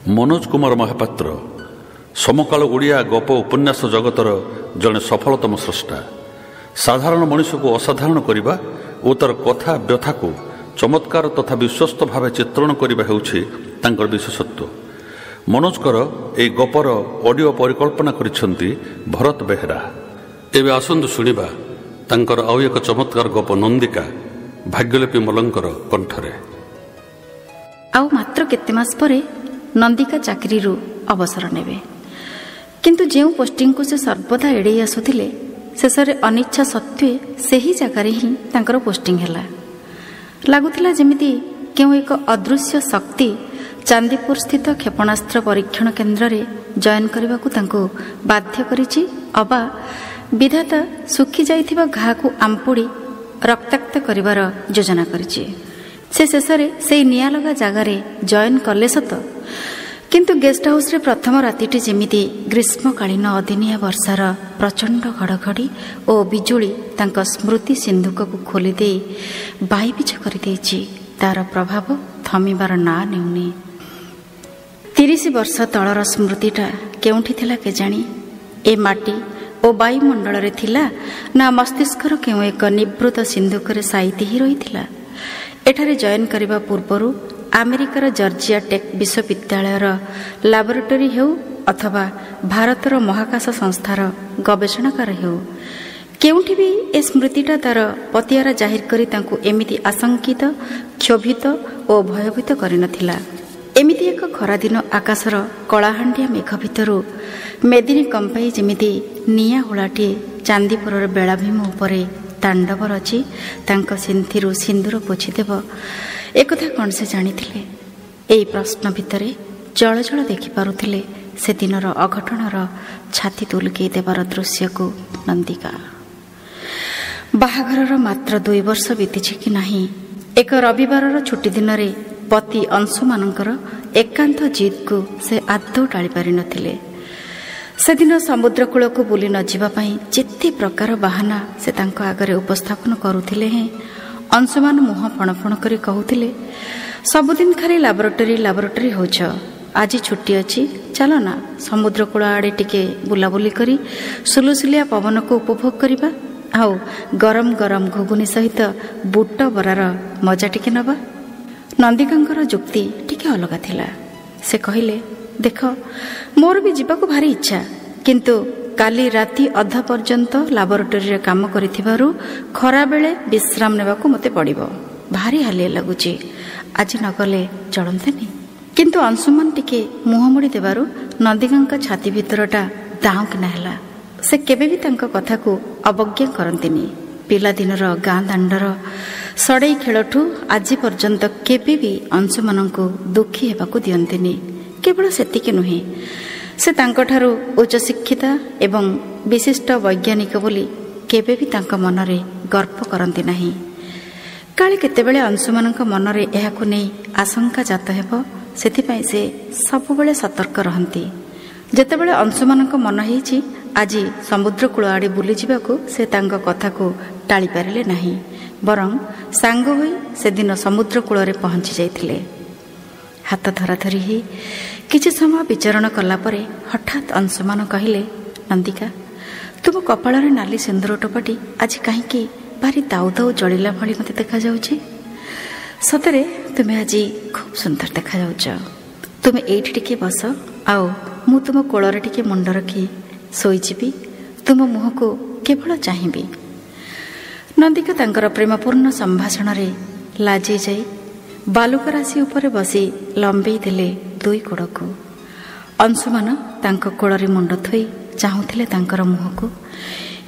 ମନୋଜ କୁମାର ମହାପାତ୍ର ସମକାଳ ଓଡ଼ିଆ ଗପ ଉପନ୍ୟାସ ଜଗତର ଜଣେ ସଫଳତମ ସ୍ରଷ୍ଟା। ସାଧାରଣ ମଣିଷକୁ ଅସାଧାରଣ କରିବା ଓ ତାର କଥା ବ୍ୟଥାକୁ ଚମତ୍କାର ତଥା ବିଶ୍ୱସ୍ତ ଭାବେ ଚିତ୍ରଣ କରିବା ହେଉଛି ତାଙ୍କର ବିଶେଷତ୍ୱ। ମନୋଜଙ୍କର ଏହି ଗପର ଅଡିଓ ପରିକଳ୍ପନା କରିଛନ୍ତି ଭରତ ବେହେରା। ଏବେ ଆସନ୍ତୁ ଶୁଣିବା ତାଙ୍କର ଆଉ ଏକ ଚମତ୍କାର ଗପ ନନ୍ଦିକା, ଭାଗ୍ୟଲିପି ମଲ୍ଲଙ୍କର କଣ୍ଠରେ। ଆଉ ମାତ୍ର କେତେ ମାସ ପରେ ନନ୍ଦିକା ଚାକିରିରୁ ଅବସର ନେବେ। କିନ୍ତୁ ଯେଉଁ ପୋଷ୍ଟିଂକୁ ସେ ସର୍ବଦା ଏଡ଼େଇ ଆସୁଥିଲେ, ଶେଷରେ ଅନିଚ୍ଛା ସତ୍ତ୍ୱେ ସେହି ଜାଗାରେ ହିଁ ତାଙ୍କର ପୋଷ୍ଟିଂ ହେଲା। ଲାଗୁଥିଲା ଯେମିତି କେଉଁ ଏକ ଅଦୃଶ୍ୟ ଶକ୍ତି ଚାନ୍ଦିପୁର ସ୍ଥିତ କ୍ଷେପଣାସ୍ତ୍ର ପରୀକ୍ଷଣ କେନ୍ଦ୍ରରେ ଜଏନ୍ କରିବାକୁ ତାଙ୍କୁ ବାଧ୍ୟ କରିଛି, ଅବା ବିଧାତା ଶୁଖି ଯାଇଥିବା ଘାକୁ ଆମ୍ପୁଡ଼ି ରକ୍ତାକ୍ତ କରିବାର ଯୋଜନା କରିଛି। ସେ ଶେଷରେ ସେଇ ନିଆଁ ଲଗା ଜାଗାରେ ଜଏନ୍ କଲେ ସତ, କିନ୍ତୁ ଗେଷ୍ଟ ହାଉସ୍ରେ ପ୍ରଥମ ରାତିଟି ଯେମିତି ଗ୍ରୀଷ୍ମକାଳୀନ ଅଦିନିଆ ବର୍ଷାର ପ୍ରଚଣ୍ଡ ଘଡ଼ଘଡ଼ି ଓ ବିଜୁଳି ତାଙ୍କ ସ୍ମୃତି ସିନ୍ଧୁକକୁ ଖୋଲିଦେଇ ବାଇବିଛ କରିଦେଇଛି, ତାର ପ୍ରଭାବ ଥମିବାର ନାଁ ନେଉନି। 30 ବର୍ଷ ତଳର ସ୍ମୃତିଟା କେଉଁଠି ଥିଲା କେଜାଣି? ଏ ମାଟି ଓ ବାୟୁମଣ୍ଡଳରେ ଥିଲା ନା ମସ୍ତିଷ୍କର କେଉଁ ଏକ ନିବୃତ ସିନ୍ଧୁକରେ ସାଇତି ହିଁ ରହିଥିଲା? ଏଠାରେ ଜଏନ୍ କରିବା ପୂର୍ବରୁ ଆମେରିକାର ଜର୍ଜିଆ ଟେକ୍ ବିଶ୍ୱବିଦ୍ୟାଳୟର ଲାବୋରେଟୋରୀ ହେଉ ଅଥବା ଭାରତର ମହାକାଶ ସଂସ୍ଥାର ଗବେଷଣାଗାର ହେଉ, କେଉଁଠି ବି ଏ ସ୍ମୃତିଟା ତାର ପତିଆରା ଜାହିର କରି ତାଙ୍କୁ ଏମିତି ଆଶଙ୍କିତ, କ୍ଷୋଭିତ ଓ ଭୟଭୀତ କରିନଥିଲା। ଏମିତି ଏକ ଖରାଦିନ ଆକାଶର କଳାହାଣ୍ଡିଆ ମେଘ ଭିତରୁ ମେଦିନୀ କମ୍ପାଇ ଯେମିତି ନିଆଁ ହୁଳାଟିଏ ଚାନ୍ଦିପୁରର ବେଳାଭୂମି ଉପରେ ତାଣ୍ଡବ ରଚି ତାଙ୍କ ସିନ୍ଥିରୁ ସିନ୍ଦୁର ପୋଛିଦେବ, ଏକଥା କ'ଣ ସେ ଜାଣିଥିଲେ? ଏହି ପ୍ରଶ୍ନ ଭିତରେ ଜଳ ଜଳ ଦେଖିପାରୁଥିଲେ ସେଦିନର ଅଘଟଣର ଛାତି ତୁଲକେଇ ଦେବାର ଦୃଶ୍ୟକୁ ନନ୍ଦିକା। ବାହାଘରର ମାତ୍ର 2 ବର୍ଷ ବିତିଛି କି ନାହିଁ, ଏକ ରବିବାରର ଛୁଟି ଦିନରେ ପତି ଅଂଶୁମାନଙ୍କର ଏକାନ୍ତ ଜିଦ୍କୁ ସେ ଆଦୌ ଟାଳି ପାରିନଥିଲେ। ସେଦିନ ସମୁଦ୍ରକୂଳକୁ ବୁଲି ନଯିବା ପାଇଁ ଯେତେ ପ୍ରକାର ବାହାନା ସେ ତାଙ୍କ ଆଗରେ ଉପସ୍ଥାପନ କରୁଥିଲେ ହେଁ, ଅଂଶୁମାନ ମୁହଁ ଫଣଫଣ କରି କହୁଥିଲେ, ସବୁଦିନ ଖାଲି ଲାବୋରେଟୋରୀ ଲାବୋରେଟୋରୀ ହେଉଛ, ଆଜି ଛୁଟି ଅଛି, ଚାଲ ନା ସମୁଦ୍ରକୂଳ ଆଡ଼େ ଟିକେ ବୁଲାବୁଲି କରି ସୁଲୁସୁଲିଆ ପବନକୁ ଉପଭୋଗ କରିବା, ଆଉ ଗରମ ଗରମ ଘୁଗୁନି ସହିତ ବୁଟ ବରାର ମଜା ଟିକେ ନେବା। ନନ୍ଦିକାଙ୍କର ଯୁକ୍ତି ଟିକେ ଅଲଗା ଥିଲା। ସେ କହିଲେ, ଦେଖ, ମୋର ବି ଯିବାକୁ ଭାରି ଇଚ୍ଛା, କିନ୍ତୁ କାଲି ରାତି ଅଧା ପର୍ଯ୍ୟନ୍ତ ଲାବୋରେଟୋରୀରେ କାମ କରିଥିବାରୁ ଖରାବେଳେ ବିଶ୍ରାମ ନେବାକୁ ମୋତେ ପଡ଼ିବ। ଭାରି ହାଲିଆ ଲାଗୁଛି, ଆଜି ନଗଲେ ଚଳନ୍ତାନି? କିନ୍ତୁ ଅଂଶୁମାନ ଟିକେ ମୁହଁ ମୋଡ଼ି ଦେବାରୁ ନନ୍ଦିକାଙ୍କ ଛାତି ଭିତରଟା ଦାଉଁକିନା ହେଲା। ସେ କେବେ ବି ତାଙ୍କ କଥାକୁ ଅବଜ୍ଞା କରନ୍ତିନି। ପିଲାଦିନର ଗାଁ ଦାଣ୍ଡର ସଡ଼େଇ ଖେଳଠୁ ଆଜି ପର୍ଯ୍ୟନ୍ତ କେବେ ବି ଅଂଶୁମାନଙ୍କୁ ଦୁଃଖୀ ହେବାକୁ ଦିଅନ୍ତିନି। କେବଳ ସେତିକି ନୁହେଁ, ସେ ତାଙ୍କଠାରୁ ଉଚ୍ଚଶିକ୍ଷିତା ଏବଂ ବିଶିଷ୍ଟ ବୈଜ୍ଞାନିକ ବୋଲି କେବେ ବି ତାଙ୍କ ମନରେ ଗର୍ବ କରନ୍ତି ନାହିଁ। କାଳେ କେତେବେଳେ ଅଂଶୁମାନଙ୍କ ମନରେ ଏହାକୁ ନେଇ ଆଶଙ୍କା ଜାତ ହେବ, ସେଥିପାଇଁ ସେ ସବୁବେଳେ ସତର୍କ ରହନ୍ତି। ଯେତେବେଳେ ଅଂଶୁମାନଙ୍କ ମନ ହେଇଛି ଆଜି ସମୁଦ୍ରକୂଳ ଆଡ଼େ ବୁଲିଯିବାକୁ, ସେ ତାଙ୍କ କଥାକୁ ଟାଳିପାରିଲେ ନାହିଁ, ବରଂ ସାଙ୍ଗ ହୋଇ ସେଦିନ ସମୁଦ୍ର କୂଳରେ ପହଞ୍ଚି ଯାଇଥିଲେ। ହାତ ଧରାଧରି ହେଇ କିଛି ସମୟ ବିଚରଣ କଲା ପରେ ହଠାତ୍ ଅଂଶୁମାନ କହିଲେ, ନନ୍ଦିକା, ତୁମ କପାଳରେ ନାଲି ସିନ୍ଦୁର ଟୋପାଟି ଆଜି କାହିଁକି ଭାରି ଦାଉ ଦାଉ ଜଳିଲା ଭଳି ମୋତେ ଦେଖାଯାଉଛି। ସତରେ ତୁମେ ଆଜି ଖୁବ୍ ସୁନ୍ଦର ଦେଖାଯାଉଛ। ତୁମେ ଏଇଠି ଟିକେ ବସ, ଆଉ ମୁଁ ତୁମ କୋଳରେ ଟିକେ ମୁଣ୍ଡ ରଖି ଶୋଇଯିବି, ତୁମ ମୁହଁକୁ କେବଳ ଚାହିଁବି। ନନ୍ଦିକା ତାଙ୍କର ପ୍ରେମପୂର୍ଣ୍ଣ ସମ୍ଭାଷଣରେ ଲାଜେଇ ଯାଇ ବାଲୁକା ରାଶି ଉପରେ ବସି ଲମ୍ବେଇ ଦେଲେ ଦୁଇ ଗୋଡ଼କୁ। ଅଂଶୁମାନ ତାଙ୍କ କୋଳରେ ମୁଣ୍ଡ ଥୋଇ ଚାହୁଁଥିଲେ ତାଙ୍କର ମୁହଁକୁ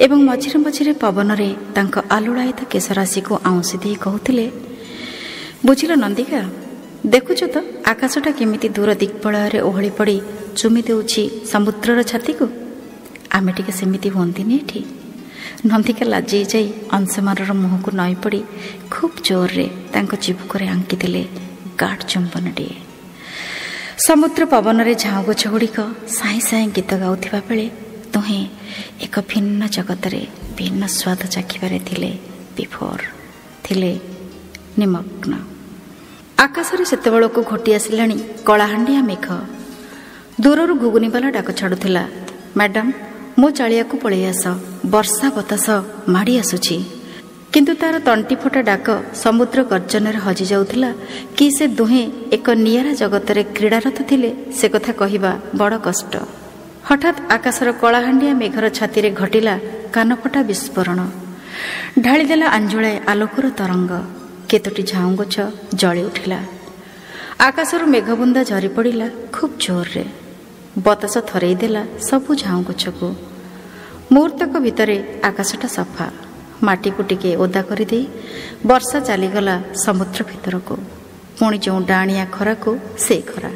ଏବଂ ମଝିରେ ମଝିରେ ପବନରେ ତାଙ୍କ ଆଲୁଳାୟିତ କେଶରାଶିକୁ ଆଉଁସି ଦେଇ କହୁଥିଲେ, ବୁଝିଲ ନନ୍ଦିକା, ଦେଖୁଛ ତ ଆକାଶଟା କେମିତି ଦୂର ଦିଗ୍ବଳୟରେ ଓହଳି ପଡ଼ି ଚୁମି ଦେଉଛି ସମୁଦ୍ରର ଛାତିକୁ? ଆମେ ଟିକେ ସେମିତି ହୁଅନ୍ତିନି ଏଠି? ନନ୍ଦିକା ଲାଜେଇ ଯାଇ ଅଂଶୁମାନର ମୁହଁକୁ ନଇଁ ପଡ଼ି ଖୁବ୍ ଜୋରରେ ତାଙ୍କ ଚିବୁକରେ ଆଙ୍କିଦେଲେ ଗାଢ଼ ଚୁମ୍ବନଟିଏ। ସମୁଦ୍ର ପବନରେ ଝାଉଁ ଗଛଗୁଡ଼ିକ ସାଇଁ ସାଇଁ ଗୀତ ଗାଉଥିବା ବେଳେ ଦୁହେଁ ଏକ ଭିନ୍ନ ଜଗତରେ ଭିନ୍ନ ସ୍ୱାଦ ଚାଖିବାରେ ଥିଲେ ବିଭୋର, ଥିଲେ ନିମଗ୍ନ। ଆକାଶରେ ସେତେବେଳକୁ ଘୋଟି ଆସିଲାଣି କଳାହାଣ୍ଡିଆ ମେଘ। ଦୂରରୁ ଘୁଗୁନିବାଲା ଡାକ ଛାଡ଼ୁଥିଲା, ମ୍ୟାଡାମ, ମୋ ଚାଳିଆକୁ ପଳେଇ ଆସ, ବର୍ଷା ବତାସ ମାଡ଼ି ଆସୁଛି। କିନ୍ତୁ ତାର ତଣ୍ଟି ଫଟା ଡାକ ସମୁଦ୍ର ଗର୍ଜନରେ ହଜି ଯାଉଥିଲା କି ସେ ଦୁହେଁ ଏକ ନିଆରା ଜଗତରେ କ୍ରୀଡ଼ାରତ ଥିଲେ, ସେ କଥା କହିବା ବଡ଼ କଷ୍ଟ। ହଠାତ୍ ଆକାଶର କଳାହାଣ୍ଡିଆ ମେଘର ଛାତିରେ ଘଟିଲା କାନଫଟା ବିସ୍ଫୋରଣ। ଢାଳିଦେଲା ଆଞ୍ଜୁଳାଏ ଆଲୋକର ତରଙ୍ଗ। କେତୋଟି ଝାଉଁ ଗଛ ଜଳି ଉଠିଲା। ଆକାଶରୁ ମେଘବୁନ୍ଦା ଝରି ପଡ଼ିଲା ଖୁବ୍ ଜୋରରେ। ବତାସ ଥରେଇ ଦେଲା ସବୁ ଝାଉଁ ଗଛକୁ। ମୁହୂର୍ତ୍ତକ ଭିତରେ ଆକାଶଟା ସଫା। ମାଟିକୁ ଟିକେ ଓଦା କରିଦେଇ ବର୍ଷା ଚାଲିଗଲା ସମୁଦ୍ର ଭିତରକୁ। ପୁଣି ଯେଉଁ ଡାଣିଆ ଖରାକୁ ସେ ଖରା।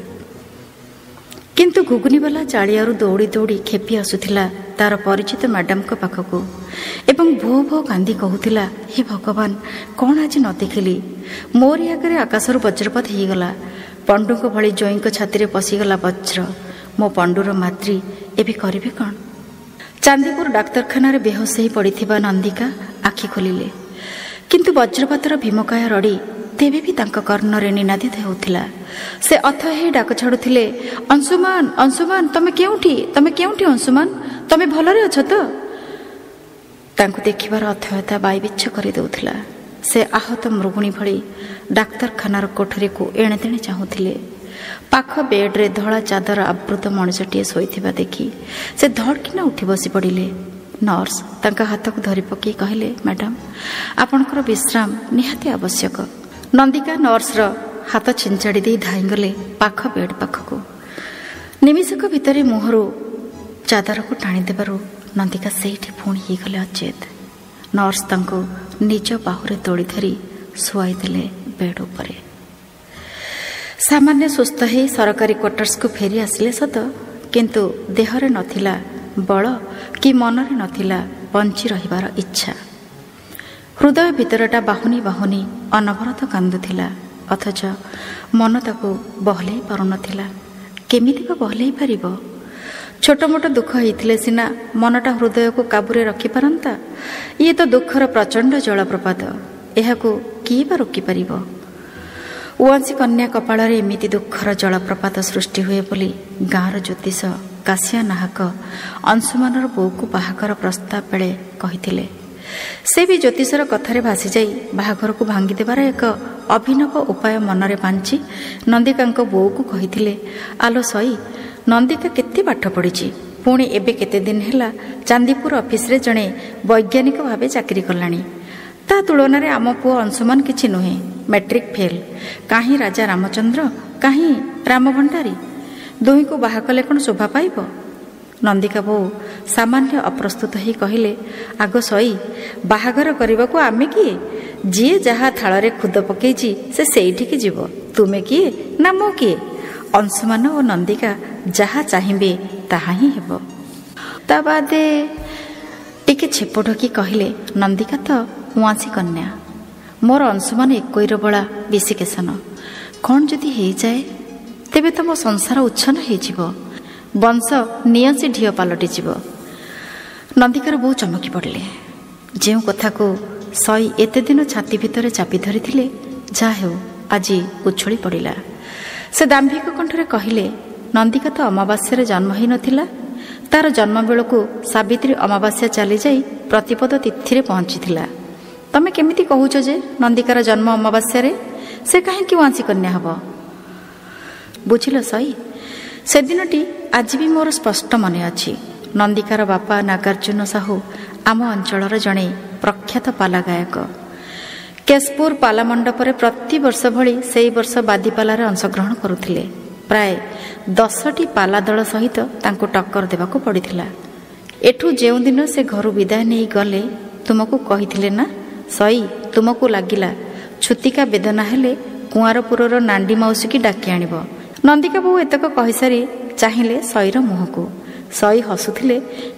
କିନ୍ତୁ ଘୁଗୁନିବାଲା ଚାଳିଆରୁ ଦୌଡ଼ି ଦୌଡ଼ି ଖେପି ଆସୁଥିଲା ତାର ପରିଚିତ ମ୍ୟାଡାମଙ୍କ ପାଖକୁ ଏବଂ ଭୋ ଭୋ କାନ୍ଦି କହୁଥିଲା, ହେ ଭଗବାନ, କ'ଣ ଆଜି ନ ଦେଖିଲି? ମୋରି ଆଗରେ ଆକାଶରୁ ବଜ୍ରପାତ ହେଇଗଲା। ପଣ୍ଡୁଙ୍କ ଭଳି ଜୋଇଁଙ୍କ ଛାତିରେ ପଶିଗଲା ବଜ୍ର। ମୋ ପଣ୍ଡୁର ମାତୃ ଏବେ କରିବେ କ'ଣ? ଚାନ୍ଦିପୁର ଡାକ୍ତରଖାନାରେ ବେହୋସ ହେଇ ପଡ଼ିଥିବା ନନ୍ଦିକା ଆଖି ଖୋଲିଲେ, କିନ୍ତୁ ବଜ୍ରପାତର ଭୀମକାୟ ରଡ଼ି ତେବେ ବି ତାଙ୍କ କର୍ଣ୍ଣରେ ନିନାଦିତ ହେଉଥିଲା। ସେ ଅଥ ହେଇ ଡାକ ଛାଡ଼ୁଥିଲେ, ଅଂଶୁମାନ, ଅଂଶୁମାନ, ତମେ କେଉଁଠି? ତମେ କେଉଁଠି ଅଂଶୁମାନ? ତମେ ଭଲରେ ଅଛ ତ? ତାଙ୍କୁ ଦେଖିବାର ଅଥୟତା ବାଇବିଚ୍ଛ କରିଦେଉଥିଲା। ସେ ଆହତ ମୃଗୁଣୀ ଭଳି ଡାକ୍ତରଖାନାର କୋଠରୀକୁ ଏଣେ ତେଣେ ଚାହୁଁଥିଲେ। ପାଖ ବେଡ୍ରେ ଧଳା ଚାଦର ଆବୃତ ମଣିଷଟିଏ ଶୋଇଥିବା ଦେଖି ସେ ଧଡ଼କିନା ଉଠି ବସି ପଡ଼ିଲେ। ନର୍ସ ତାଙ୍କ ହାତକୁ ଧରି ପକାଇ କହିଲେ, ମ୍ୟାଡାମ, ଆପଣଙ୍କର ବିଶ୍ରାମ ନିହାତି ଆବଶ୍ୟକ। ନନ୍ଦିକା ନର୍ସର ହାତ ଛିଞ୍ଚାଡ଼ି ଦେଇ ଧାଇଁଗଲେ ପାଖ ବେଡ୍ ପାଖକୁ। ନିମିଷକ ଭିତରେ ମୁହଁରୁ ଚାଦରକୁ ଟାଣିଦେବାରୁ ନନ୍ଦିକା ସେଇଠି ପୁଣି ହେଇଗଲେ ଅଚେତ। ନର୍ସ ତାଙ୍କୁ ନିଜ ବାହୁରେ ତୋଳି ଧରି ଶୁଆଇ ଦେଲେ ବେଡ୍ ଉପରେ। ସାମାନ୍ୟ ସୁସ୍ଥ ହେଇ ସରକାରୀ କ୍ୱାର୍ଟର୍ସକୁ ଫେରି ଆସିଲେ ସତ, କିନ୍ତୁ ଦେହରେ ନଥିଲା ବଳ କି ମନରେ ନଥିଲା ବଞ୍ଚି ରହିବାର ଇଚ୍ଛା। ହୃଦୟ ଭିତରଟା ବାହୁନି ବାହୁନି ଅନବରତ କାନ୍ଦୁଥିଲା, ଅଥଚ ମନ ତାକୁ ବହଲେଇ ପାରୁନଥିଲା। କେମିତି ବା ବହଲେଇ ପାରିବ? ଛୋଟମୋଟ ଦୁଃଖ ହେଇଥିଲେ ସିନା ମନଟା ହୃଦୟକୁ କାବୁରେ ରଖିପାରନ୍ତା। ଇଏ ତ ଦୁଃଖର ପ୍ରଚଣ୍ଡ ଜଳପ୍ରପାତ, ଏହାକୁ କିଏ ବା ରୋକିପାରିବ? ଉଆଁସି କନ୍ୟା କପାଳରେ ଏମିତି ଦୁଃଖର ଜଳପ୍ରପାତ ସୃଷ୍ଟି ହୁଏ ବୋଲି ଗାଁର ଜ୍ୟୋତିଷ କାଶିଆ ନାହକ ଅଂଶୁମାନର ବୋଉକୁ ବାହାଘର ପ୍ରସ୍ତାବ ବେଳେ କହିଥିଲେ। ସେ ବି ଜ୍ୟୋତିଷର କଥାରେ ଭାସିଯାଇ ବାହାଘରକୁ ଭାଙ୍ଗିଦେବାର ଏକ ଅଭିନବ ଉପାୟ ମନରେ ପାଞ୍ଚି ନନ୍ଦିକାଙ୍କ ବୋଉକୁ କହିଥିଲେ, ଆଲୋ ସଇ, ନନ୍ଦିକା କେତେ ପାଠ ପଢ଼ିଛି, ପୁଣି ଏବେ କେତେ ଦିନ ହେଲା ଚାନ୍ଦିପୁର ଅଫିସରେ ଜଣେ ବୈଜ୍ଞାନିକ ଭାବେ ଚାକିରି କଲାଣି। ତା ତୁଳନାରେ ଆମ ପୁଅ ଅଂଶୁମାନ କିଛି ନୁହେଁ, ମେଟ୍ରିକ୍ ଫେଲ୍। କାହିଁ ରାଜା ରାମଚନ୍ଦ୍ର, କାହିଁ ରାମ ଭଣ୍ଡାରୀ? ଦୁହିଁଙ୍କୁ ବାହା କଲେ କ'ଣ ଶୋଭା ପାଇବ? ନନ୍ଦିକା ବୋଉ ସାମାନ୍ୟ ଅପ୍ରସ୍ତୁତ ହେଇ କହିଲେ, ଆଗ ସଇ, ବାହାଘର କରିବାକୁ ଆମେ କିଏ? ଯିଏ ଯାହା ଥାଳରେ ଖୁଦ ପକେଇଛି ସେ ସେଇଠିକି ଯିବ। ତୁମେ କିଏ ନା ମୁଁ କିଏ? ଅଂଶୁମାନ ଓ ନନ୍ଦିକା ଯାହା ଚାହିଁବେ ତାହା ହିଁ ହେବ। ତା ବାଦେ ଟିକେ ଛେପ ଢୋକି କହିଲେ, ନନ୍ଦିକା ତ ଉଆଁସି କନ୍ୟା, ମୋର ଅଂଶୁମାନ ଏକୋଇର ବଳା ବିଶିକେଶନ। କ'ଣ ଯଦି ହେଇଯାଏ ତେବେ ତ ମୋ ସଂସାର ଉଚ୍ଛନ୍ନ ହେଇଯିବ, ବଂଶ ନିଅସି ଢିଅ ପାଲଟିଯିବ। ନନ୍ଦିକାର ବୋଉ ଚମକି ପଡ଼ିଲେ। ଯେଉଁ କଥାକୁ ସଇ ଏତେ ଦିନ ଛାତି ଭିତରେ ଚାପି ଧରିଥିଲେ, ଯାହା ହେଉ ଆଜି ଉଛୁଳି ପଡ଼ିଲା। ସେ ଦାମ୍ଭିକ କଣ୍ଠରେ କହିଲେ, ନନ୍ଦିକା ତ ଅମାବାସ୍ୟାରେ ଜନ୍ମ ହୋଇନଥିଲା। ତାର ଜନ୍ମ ବେଳକୁ ସାବିତ୍ରୀ ଅମାବାସ୍ୟା ଚାଲିଯାଇ ପ୍ରତିପଦ ତିଥିରେ ପହଞ୍ଚିଥିଲା। ତମେ କେମିତି କହୁଛ ଯେ ନନ୍ଦିକାର ଜନ୍ମ ଅମାବାସ୍ୟାରେ? ସେ କାହିଁକି ଉଆଁସି କନ୍ୟା ହେବ? ବୁଝିଲ ସଇ, ସେଦିନଟି ଆଜି ବି ମୋର ସ୍ପଷ୍ଟ ମନେ ଅଛି। ନନ୍ଦିକାର ବାପା ନାଗାର୍ଜୁନ ସାହୁ ଆମ ଅଞ୍ଚଳର ଜଣେ ପ୍ରଖ୍ୟାତ ପାଲା ଗାୟକ। କେଶପୁର ପାଲା ମଣ୍ଡପରେ ପ୍ରତିବର୍ଷ ଭଳି ସେଇ ବର୍ଷ ବାଦିପାଲାରେ ଅଂଶଗ୍ରହଣ କରୁଥିଲେ। ପ୍ରାୟ 10ଟି ପାଲା ଦଳ ସହିତ ତାଙ୍କୁ ଟକ୍କର ଦେବାକୁ ପଡ଼ିଥିଲା। ଏଠୁ ଯେଉଁଦିନ ସେ ଘରୁ ବିଦାୟ ନେଇ ଗଲେ, ତୁମକୁ କହିଥିଲେ ନା ସଇ, ତୁମକୁ ଲାଗିଲା ଛୁତିକା ବେଦନା ହେଲେ କୁଆଁରପୁରର ନାଣ୍ଡି ମାଉସୀକି ଡାକି ଆଣିବ। ନନ୍ଦିକା ବୋଉ ଏତକ କହିସାରି ଚାହିଁଲେ ସଇର ମୁହଁକୁ। ସଇ ହସୁଥିଲେ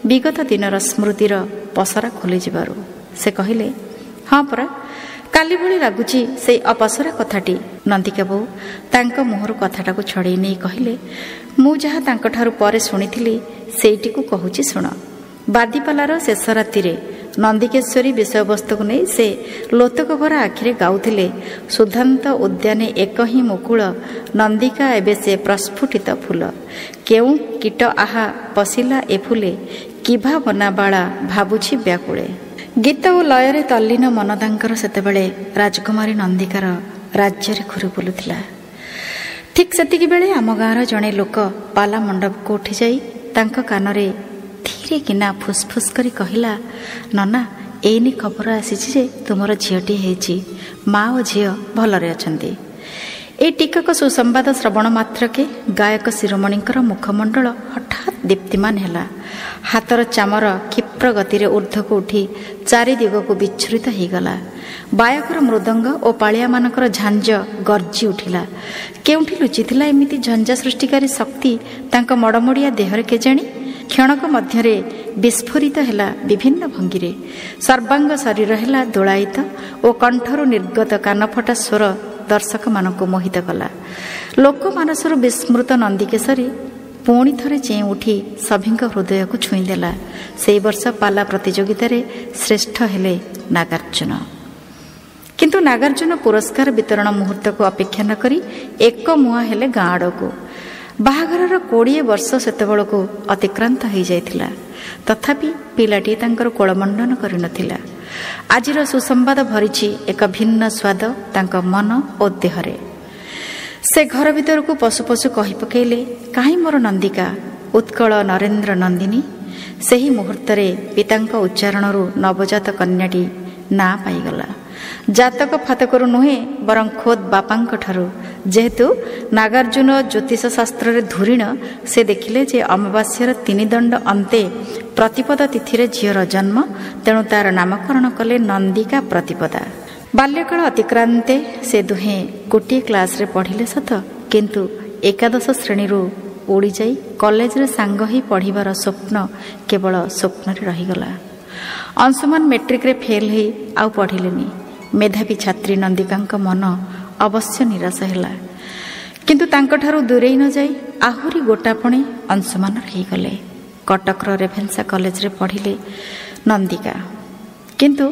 ବିଗତ ଦିନର ସ୍ମୃତିର ପସରା ଖୋଲିଯିବାରୁ। ସେ କହିଲେ, ହଁ ପରା, କାଲି ଭଳି ଲାଗୁଛି ସେଇ ଅପସରା କଥାଟି। ନନ୍ଦିକା ବୋଉ ତାଙ୍କ ମୁହଁରୁ କଥାଟାକୁ ଛଡ଼େଇ ନେଇ କହିଲେ, ମୁଁ ଯାହା ତାଙ୍କଠାରୁ ପରେ ଶୁଣିଥିଲି ସେଇଟିକୁ କହୁଛି ଶୁଣ। ବାଦିପାଲାର ଶେଷ ରାତିରେ ନନ୍ଦିକେଶ୍ୱରୀ ବିଷୟବସ୍ତୁକୁ ନେଇ ସେ ଲୋତକ ଭରା ଆଖିରେ ଗାଉଥିଲେ, ସୁଧାନ୍ତ ଉଦ୍ୟାନେ ଏକ ହିଁ ମୁକୁଳ, ନନ୍ଦିକା ଏବେ ସେ ପ୍ରସ୍ଫୁଟିତ ଫୁଲ। କେଉଁ କୀଟ ଆହା ପଶିଲା ଏ ଫୁଲେ, କି ଭାବନା ବାଳା ଭାବୁଛି ବ୍ୟାକୁଳେ। ଗୀତ ଓ ଲୟରେ ତଲ୍ଲୀନ ମନ ତାଙ୍କର ସେତେବେଳେ ରାଜକୁମାରୀ ନନ୍ଦିକାର ରାଜ୍ୟରେ ଘୁରି ବୁଲୁଥିଲା। ଠିକ୍ ସେତିକି ବେଳେ ଆମ ଗାଁର ଜଣେ ଲୋକ ପାଲା ମଣ୍ଡପକୁ ଉଠିଯାଇ ତାଙ୍କ କାନରେ ଧୀରେ କିନା ଫୁସ୍ଫୁସ୍ କରି କହିଲା, ନନା, ଏଇନି ଖବର ଆସିଛି ଯେ ତୁମର ଝିଅଟିଏ ହେଇଛି। ମା ଓ ଝିଅ ଭଲରେ ଅଛନ୍ତି। ଏଇ ଟିକକ ସୁସମ୍ବାଦ ଶ୍ରବଣ ମାତ୍ରକେ ଗାୟକ ଶିରୋମଣିଙ୍କର ମୁଖମଣ୍ଡଳ ହଠାତ୍ ଦୀପ୍ତିମାନ ହେଲା। ହାତର ଚାମର କ୍ଷିପ୍ର ଗତିରେ ଉର୍ଦ୍ଧ୍ୱକୁ ଉଠି ଚାରିଦିଗକୁ ବିଚ୍ଛୁରିତ ହେଇଗଲା। ବାୟକର ମୃଦଙ୍ଗ ଓ ପାଳିଆମାନଙ୍କର ଝାଞ୍ଜ ଗର୍ଜି ଉଠିଲା। କେଉଁଠି ଲୁଚିଥିଲା ଏମିତି ଝଞ୍ଜା ସୃଷ୍ଟିକାରୀ ଶକ୍ତି ତାଙ୍କ ମଡ଼ମଡ଼ିଆ ଦେହରେ କେଜାଣି? କ୍ଷଣକ ମଧ୍ୟରେ ବିସ୍ଫୋରିତ ହେଲା ବିଭିନ୍ନ ଭଙ୍ଗୀରେ। ସର୍ବାଙ୍ଗ ଶରୀର ହେଲା ଦୋଳାୟିତ ଓ କଣ୍ଠରୁ ନିର୍ଗତ କାନଫଟା ସ୍ୱର ଦର୍ଶକମାନଙ୍କୁ ମୋହିତ କଲା। ଲୋକମାନସରୁ ବିସ୍ମୃତ ନନ୍ଦିକେଶରୀ ପୁଣି ଥରେ ଚେଇଁ ଉଠି ସଭିଙ୍କ ହୃଦୟକୁ ଛୁଇଁଦେଲା। ସେଇ ବର୍ଷ ପାଲା ପ୍ରତିଯୋଗିତାରେ ଶ୍ରେଷ୍ଠ ହେଲେ ନାଗାର୍ଜୁନ। କିନ୍ତୁ ନାଗାର୍ଜୁନ ପୁରସ୍କାର ବିତରଣ ମୁହୂର୍ତ୍ତକୁ ଅପେକ୍ଷା ନ କରି ଏକ ମୁହାଁ ହେଲେ ଗାଁ ଆଡ଼କୁ। ବାହାଘରର 20 ବର୍ଷ ସେତେବେଳକୁ ଅତିକ୍ରାନ୍ତ ହୋଇଯାଇଥିଲା। ତଥାପି ପିଲାଟିଏ ତାଙ୍କର କୋଳମଣ୍ଡନ କରିନଥିଲା। ଆଜିର ସୁସମ୍ବାଦ ଭରିଛି ଏକ ଭିନ୍ନ ସ୍ୱାଦ ତାଙ୍କ ମନ ଓ ଦେହରେ। ସେ ଘର ଭିତରକୁ ପଶୁ ପଶୁ କହି ପକାଇଲେ, କାହିଁ ମୋର ନନ୍ଦିକା, ଉତ୍କଳ ନରେନ୍ଦ୍ର ନନ୍ଦିନୀ? ସେହି ମୁହୂର୍ତ୍ତରେ ପିତାଙ୍କ ଉଚ୍ଚାରଣରୁ ନବଜାତ କନ୍ୟାଟି ନାଁ ପାଇଗଲା। ଜାତକ ଫାତକରୁ ନୁହେଁ, ବରଂ ଖୋଦ୍ ବାପାଙ୍କଠାରୁ। ଯେହେତୁ ନାଗାର୍ଜୁନ ଜ୍ୟୋତିଷ ଶାସ୍ତ୍ରରେ ଧୁରୀଣ, ସେ ଦେଖିଲେ ଯେ ଅମାବାସ୍ୟାର 3 ଦଣ୍ଡ ଅନ୍ତେ ପ୍ରତିପଦ ତିଥିରେ ଝିଅର ଜନ୍ମ, ତେଣୁ ତାର ନାମକରଣ କଲେ ନନ୍ଦିକା ପ୍ରତିପଦା। ବାଲ୍ୟକାଳ ଅତିକ୍ରାନ୍ତେ ସେ ଦୁହେଁ ଗୋଟିଏ କ୍ଲାସ୍ରେ ପଢ଼ିଲେ ସତ, କିନ୍ତୁ ଏକାଦଶ ଶ୍ରେଣୀରୁ ଉଡ଼ିଯାଇ କଲେଜରେ ସାଙ୍ଗ ହୋଇ ପଢ଼ିବାର ସ୍ୱପ୍ନ କେବଳ ସ୍ୱପ୍ନରେ ରହିଗଲା। ଅଂଶୁମାନ ମେଟ୍ରିକରେ ଫେଲ୍ ହେଇ ଆଉ ପଢ଼ିଲେନି। ମେଧାବୀ ଛାତ୍ରୀ ନନ୍ଦିକାଙ୍କ ମନ ଅବଶ୍ୟ ନିରାଶ ହେଲା, କିନ୍ତୁ ତାଙ୍କଠାରୁ ଦୂରେଇ ନ ଯାଇ ଆହୁରି ଗୋଟାପଣେ ଅଂଶୁମାନ ରହିଗଲେ। କଟକର ରେଭେନ୍ସା କଲେଜରେ ପଢ଼ିଲେ ନନ୍ଦିକା, କିନ୍ତୁ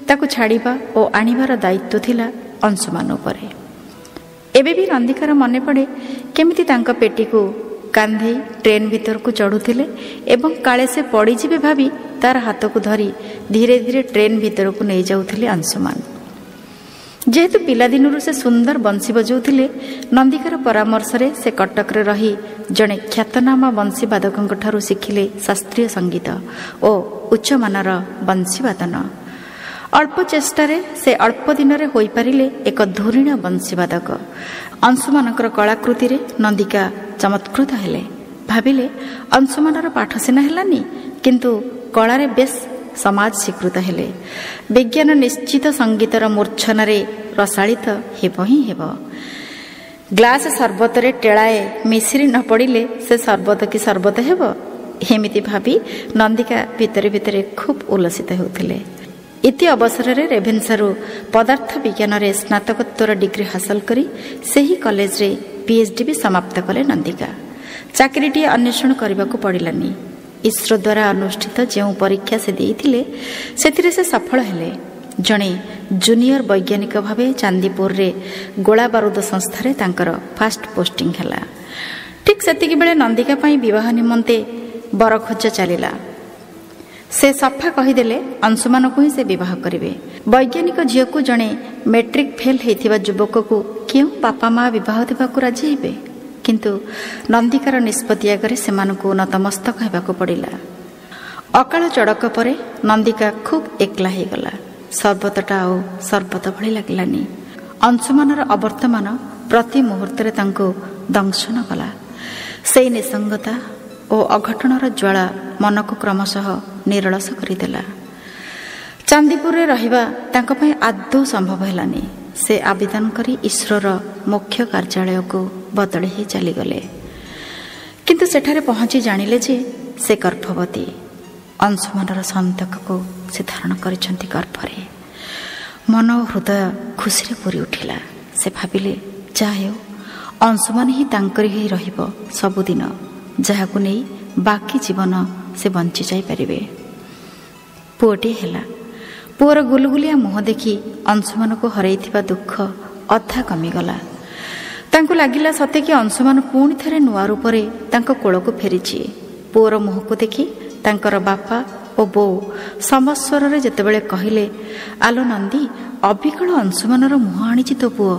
ତାକୁ ଛାଡ଼ିବା ଓ ଆଣିବାର ଦାୟିତ୍ୱ ଥିଲା ଅଂଶୁମାନ ଉପରେ। ଏବେ ବି ନନ୍ଦିକାର ମନେ ପଡ଼େ କେମିତି ତାଙ୍କ ପେଟିକୁ କାନ୍ଧେଇ ଟ୍ରେନ୍ ଭିତରକୁ ଚଢ଼ୁଥିଲେ ଏବଂ କାଳେ ସେ ପଡ଼ିଯିବେ ଭାବି ତାର ହାତକୁ ଧରି ଧୀରେ ଧୀରେ ଟ୍ରେନ୍ ଭିତରକୁ ନେଇଯାଉଥିଲେ ଅଂଶୁମାନ। ଯେହେତୁ ପିଲାଦିନରୁ ସେ ସୁନ୍ଦର ବଂଶୀ ବଜାଉଥିଲେ, ନନ୍ଦିକାର ପରାମର୍ଶରେ ସେ କଟକରେ ରହି ଜଣେ ଖ୍ୟାତନାମା ବଂଶୀବାଦକଙ୍କଠାରୁ ଶିଖିଲେ ଶାସ୍ତ୍ରୀୟ ସଙ୍ଗୀତ ଓ ଉଚ୍ଚମାନର ବଂଶୀବାଦନ। ଅଳ୍ପ ଚେଷ୍ଟାରେ ସେ ଅଳ୍ପ ଦିନରେ ହୋଇପାରିଲେ ଏକ ଧୁରୀଣ ବଂଶୀବାଦକ। ଅଂଶୁମାନଙ୍କର କଳାକୃତିରେ ନନ୍ଦିକା ଚମତ୍କୃତ ହେଲେ। ଭାବିଲେ ଅଂଶୁମାନର ପାଠ ସିନା ହେଲାନି, କିନ୍ତୁ କଳାରେ ବେଶ୍ ସମାଜ ସ୍ୱୀକୃତ ହେଲେ। ବିଜ୍ଞାନ ନିଶ୍ଚିତ ସଙ୍ଗୀତର ମୂର୍ଚ୍ଛନାରେ ରସାଳିତ ହେବ ହିଁ ହେବ। ଗ୍ଲାସ ସର୍ବତରେ ଟେଳାଏ ମିଶ୍ରି ନ ପଡ଼ିଲେ ସେ ସର୍ବତ କି ସର୍ବତ ହେବ? ଏମିତି ଭାବି ନନ୍ଦିକା ଭିତରେ ଭିତରେ ଖୁବ୍ ଉଲ୍ଲସିତ ହେଉଥିଲେ। ଇତି ଅବସରରେ ରେଭେନ୍ସାରୁ ପଦାର୍ଥ ବିଜ୍ଞାନରେ ସ୍ନାତକୋତ୍ତର ଡିଗ୍ରୀ ହାସଲ କରି ସେହି କଲେଜରେ ପିଏଚ୍ଡି ବି ସମାପ୍ତ କଲେ ନନ୍ଦିକା। ଚାକିରିଟିଏ ଅନ୍ୱେଷଣ କରିବାକୁ ପଡ଼ିଲାନି। ଇସ୍ରୋ ଦ୍ୱାରା ଅନୁଷ୍ଠିତ ଯେଉଁ ପରୀକ୍ଷା ସେ ଦେଇଥିଲେ ସେଥିରେ ସେ ସଫଳ ହେଲେ। ଜଣେ ଜୁନିୟର ବୈଜ୍ଞାନିକ ଭାବେ ଚାନ୍ଦିପୁରରେ ଗୋଳା ବାରୁଦ ସଂସ୍ଥାରେ ତାଙ୍କର ଫାଷ୍ଟ ପୋଷ୍ଟିଂ ହେଲା। ଠିକ୍ ସେତିକିବେଳେ ନନ୍ଦିକା ପାଇଁ ବିବାହ ନିମନ୍ତେ ବର ଖୋଜା ଚାଲିଲା। ସେ ସଫା କହିଦେଲେ ଅଂଶୁମାନଙ୍କୁ ହିଁ ସେ ବିବାହ କରିବେ। ବୈଜ୍ଞାନିକ ଝିଅକୁ ଜଣେ ମେଟ୍ରିକ୍ ଫେଲ୍ ହେଇଥିବା ଯୁବକକୁ କେଉଁ ବାପା ମା ବିବାହ ଦେବାକୁ ରାଜି ହେବେ? କିନ୍ତୁ ନନ୍ଦିକାର ନିଷ୍ପତ୍ତି ଆଗରେ ସେମାନଙ୍କୁ ନତମସ୍ତକ ହେବାକୁ ପଡ଼ିଲା। ଅକାଳ ଚଡ଼କ ପରେ ନନ୍ଦିକା ଖୁବ୍ ଏକଲା ହେଇଗଲା। ସର୍ବତଟା ଆଉ ସର୍ବତ ଭଳି ଲାଗିଲାନି। ଅଂଶୁମାନର ଅବର୍ତ୍ତମାନ ପ୍ରତି ମୁହୂର୍ତ୍ତରେ ତାଙ୍କୁ ଦଂଶନ କଲା। ସେଇ ନିସଙ୍ଗତା ଓ ଅଘଟଣର ଜ୍ୱାଳା ମନକୁ କ୍ରମଶଃ ନିରଳସ କରିଦେଲା। ଚାନ୍ଦିପୁରରେ ରହିବା ତାଙ୍କ ପାଇଁ ଆଦୌ ସମ୍ଭବ ହେଲାନି। ସେ ଆବେଦନ କରି ଇସ୍ରୋର ମୁଖ୍ୟ କାର୍ଯ୍ୟାଳୟକୁ ବଦଳି ହେଇ ଚାଲିଗଲେ। କିନ୍ତୁ ସେଠାରେ ପହଞ୍ଚି ଜାଣିଲେ ଯେ ସେ ଗର୍ଭବତୀ। ଅଂଶୁମାନର ସନ୍ତକକୁ ସେ ଧାରଣ କରିଛନ୍ତି ଗର୍ଭରେ। ମନ ଓ ହୃଦୟ ଖୁସିରେ ପୂରି ଉଠିଲା। ସେ ଭାବିଲେ, ଯାହା ହେଉ ଅଂଶୁମାନ ହିଁ ତାଙ୍କରି ହେଇ ରହିବ ସବୁଦିନ, ଯାହାକୁ ନେଇ ବାକି ଜୀବନ ସେ ବଞ୍ଚି ଯାଇପାରିବେ। ପୁଅଟିଏ ହେଲା। ପୁଅର ଗୁଲୁଗୁଲିଆ ମୁହଁ ଦେଖି ଅଂଶୁମାନଙ୍କୁ ହରାଇଥିବା ଦୁଃଖ ଅଧା କମିଗଲା। ତାଙ୍କୁ ଲାଗିଲା ସତେ କି ଅଂଶୁମାନ ପୁଣି ଥରେ ନୂଆ ରୂପରେ ତାଙ୍କ କୋଳକୁ ଫେରିଛି। ପୁଅର ମୁହଁକୁ ଦେଖି ତାଙ୍କର ବାପା ଓ ବୋଉ ସମସ୍ୱରରେ ଯେତେବେଳେ କହିଲେ, ଆଲୋ ନନ୍ଦୀ, ଅବିକଳ ଅଂଶୁମାନର ମୁହଁ ଆଣିଛି ତୋ ପୁଅ,